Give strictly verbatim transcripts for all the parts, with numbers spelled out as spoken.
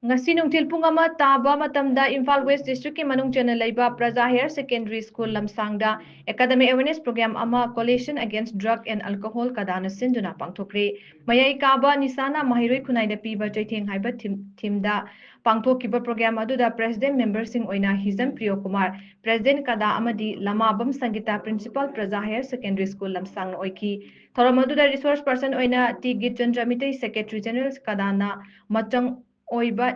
ꯉꯁꯤ ꯅꯨꯡꯊꯤꯜ ꯄꯨꯡ ꯑꯃ ꯇꯥꯕ ꯃꯇꯝꯗ ꯏꯝꯐꯥꯜ ꯋꯦꯁ ꯗꯤꯁꯇ꯭ꯔꯤꯛꯀꯤ ꯃꯅꯨꯡ ꯆꯟꯅ ꯂꯩꯕ ꯄ꯭ꯔꯖꯥ ꯍꯥꯌꯔ ꯁꯦꯀꯦꯟꯗꯔꯤ ꯁ꯭ꯀꯨꯜ ꯂꯝꯁꯥꯡꯗ academic awareness program ꯑꯃ Coalition Against Drug and Alcohol ꯀꯗꯥꯅ ꯁꯤꯟꯗꯨꯅ ꯄꯥꯡꯊꯣꯛꯈ꯭ꯔꯦ꯫ ꯃꯌꯥꯏ ꯀꯥꯕ ꯅꯤꯁꯥꯅ ꯃꯍꯩꯔꯣꯏ ꯈꯨꯟꯅꯥꯏꯗ ꯄꯤꯕ ꯆꯩꯊꯦꯡ ꯍꯥꯏꯕ ꯊꯤꯝ ꯊꯤꯝꯗ ꯄꯥꯡꯊꯣꯛꯈꯤꯕ ꯄ꯭ꯔꯣꯒ꯭ꯔꯥꯝ ꯑꯗꯨꯗ ꯄ꯭ꯔꯦꯁꯤꯗꯦꯟꯠ ꯃꯦꯝꯕꯔꯁꯤꯡ ꯑꯣꯏꯅ ꯍꯤꯖꯝ ꯄ꯭ꯔꯤꯌꯣ ꯀꯨꯃꯥꯔ, ꯄ꯭ꯔꯦꯁꯤꯗꯦꯟꯠ ꯀꯗꯥ ꯑꯃꯗꯤ ꯂꯃꯥꯕꯝ ꯁꯪꯒꯤꯇꯥ, ꯄ꯭ꯔꯤꯟꯁꯤꯄꯥꯜ ꯄ꯭ꯔꯖꯥ ꯍꯥꯌꯔ ꯁꯦꯀꯦꯟꯗꯔꯤ ꯁ꯭ꯀꯨꯜ ꯂꯝꯁꯥꯡꯅ ꯑꯣꯏꯈꯤ꯫ ꯊꯧꯔꯝ ꯑꯗꯨꯗ ꯔꯤꯁꯣꯔꯁ ꯄꯔꯁꯟ ꯑꯣꯏꯅ ꯇꯤ ꯒꯤꯠꯆꯟꯗ꯭ꯔ ꯃꯤꯇꯩ, ꯁꯦꯀ꯭ꯔꯦꯇꯔꯤ ꯖꯦꯅꯔꯦꯜ ꯀꯗꯥꯅ ꯃꯆꯪ ꯑꯣꯏꯕ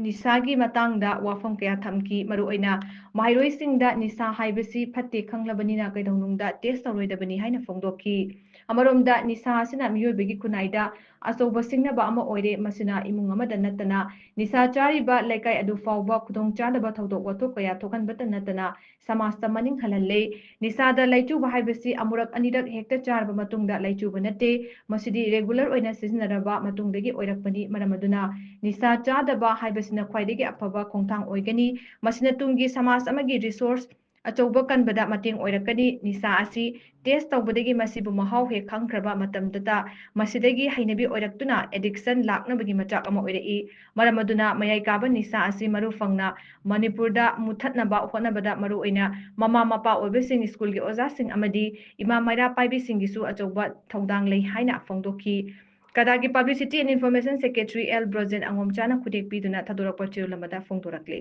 ꯅꯤꯁꯥꯒꯤ ꯃꯇꯥꯡꯗ ꯋꯥꯐꯝ ꯀꯌꯥ ꯊꯝꯈꯤ꯫ ꯃꯔꯨꯑꯣꯏꯅ ꯃꯍꯩꯔꯣꯏꯁꯤꯡꯗ ꯅꯤꯁꯥ ꯍꯥꯏꯕꯁꯤ ꯐꯠꯇꯦ ꯈꯪꯂꯕꯅꯤꯅ ꯀꯩꯗꯧꯅꯨꯡꯗ ꯇꯦꯁ ꯇꯧꯔꯣꯏꯗꯕꯅꯤ ꯍꯥꯏꯅ ꯐꯣꯡꯗꯣꯛꯈꯤ꯫ ꯑꯃꯔꯣꯝꯗ ꯅꯤꯁꯥ ꯑꯁꯤꯅ ꯃꯤꯑꯣꯏꯕꯒꯤ ꯈꯨꯟꯅꯥꯏꯗ ꯑꯆꯧꯕ ꯁꯤꯡꯅꯕ ꯑꯃ ꯑꯣꯏꯔꯦ꯫ ꯃꯁꯤꯅ ꯏꯃꯨꯡ ꯑꯃꯗ ꯅꯠꯇꯅ ꯅꯤꯁꯥ ꯆꯥꯔꯤꯕ ꯂꯩꯀꯥꯏ ꯑꯗꯨ ꯐꯥꯎꯕ ꯈꯨꯗꯣꯡꯆꯥꯗꯕ ꯊꯧꯗꯣꯛ ꯋꯥꯊꯣꯛ ꯀꯌꯥ ꯊꯣꯛꯍꯟꯕꯇ ꯅꯠꯇꯅ ꯁꯃꯥꯖꯇ ꯃꯅꯤꯡ ꯍꯜꯍꯜꯂꯦ꯫ ꯅꯤꯁꯥꯗ ꯂꯥꯏꯆꯨꯕ ꯍꯥꯏꯕꯁꯤ ꯑꯃꯨꯔꯛ ꯑꯅꯤꯔꯛ ꯍꯦꯛꯇ ꯆꯥꯔꯕ ꯃꯇꯨꯡꯗ ꯂꯥꯏꯆꯨꯕ ꯅꯠꯇꯦ꯫ ꯃꯁꯤꯗꯤ ꯔꯦꯒꯨꯂꯔ ꯑꯣꯏꯅ ꯁꯤꯖꯤꯟꯅꯔꯕ ꯃꯇꯨꯡꯗꯒꯤ ꯑꯣꯏꯔꯛꯄꯅꯤ꯫ ꯃꯔꯝ ꯑꯗꯨꯅ ꯅꯤꯁꯥ ꯆꯥꯗꯕ ꯍꯥꯏꯕꯁꯤꯅ ꯈ꯭ꯋꯥꯏꯗꯒꯤ ꯑꯐꯕ ꯈꯣꯡꯊꯥꯡ ꯑꯣꯏꯒꯅꯤ꯫ ꯃꯁꯤꯅ ꯇꯨꯡꯒꯤ ꯁꯃꯥꯖ ꯑꯃꯒꯤ ꯔꯤꯁꯣꯔꯁ ꯑꯆꯧꯕ ꯀꯟꯕꯗ ꯃꯇꯦꯡ ꯑꯣꯏꯔꯛꯀꯅꯤ꯫ ꯅꯤꯁꯥ ꯑꯁꯤ ꯇꯦꯁ ꯇꯧꯕꯗꯒꯤ ꯃꯁꯤꯕꯨ ꯃꯍꯥꯎ ꯍꯦꯛ ꯈꯪꯈ꯭ꯔꯕ ꯃꯇꯝꯗꯇ ꯃꯁꯤꯗꯒꯤ ꯍꯩꯅꯕꯤ ꯑꯣꯏꯔꯛꯇꯨꯅ ꯑꯦꯗꯤꯛꯁꯟ ꯂꯥꯛꯅꯕꯒꯤ ꯃꯆꯥꯛ ꯑꯃ ꯑꯣꯏꯔꯛꯏ꯫ ꯃꯔꯝ ꯑꯗꯨꯅ ꯃꯌꯥꯏ ꯀꯥꯕ ꯅꯤꯁꯥ ꯑꯁꯤ ꯃꯔꯨ ꯐꯪꯅ ꯃꯅꯤꯄꯨꯔꯗ ꯃꯨꯊꯠꯅꯕ ꯍꯣꯠꯅꯕꯗ ꯃꯔꯨꯑꯣꯏꯅ ꯃꯃꯥ ꯃꯄꯥ ꯑꯣꯏꯕꯁꯤꯡ, ꯁ꯭ꯀꯨꯜꯒꯤ ꯑꯣꯖꯥꯁꯤꯡ ꯑꯃꯗꯤ ꯏꯃꯥ ꯃꯩꯔꯥ ꯄꯥꯏꯕꯤꯁꯤꯡꯒꯤꯁꯨ ꯑꯆꯧꯕ ꯊꯧꯗꯥꯡ ꯂꯩ ꯍꯥꯏꯅ ꯐꯣꯡꯗꯣꯛꯈꯤ꯫ ꯀꯗꯥꯒꯤ Publicity and Information Secretary L Brojen ꯑꯉꯣꯝꯆꯥꯅ ꯈꯨꯗꯦꯛ ꯄꯤꯗꯨꯅ ꯊꯥꯗꯣꯔꯛꯄ ꯆꯦꯔꯣꯜ ꯑꯃꯗ ꯐꯣꯡꯗꯣꯔꯛꯂꯤ꯫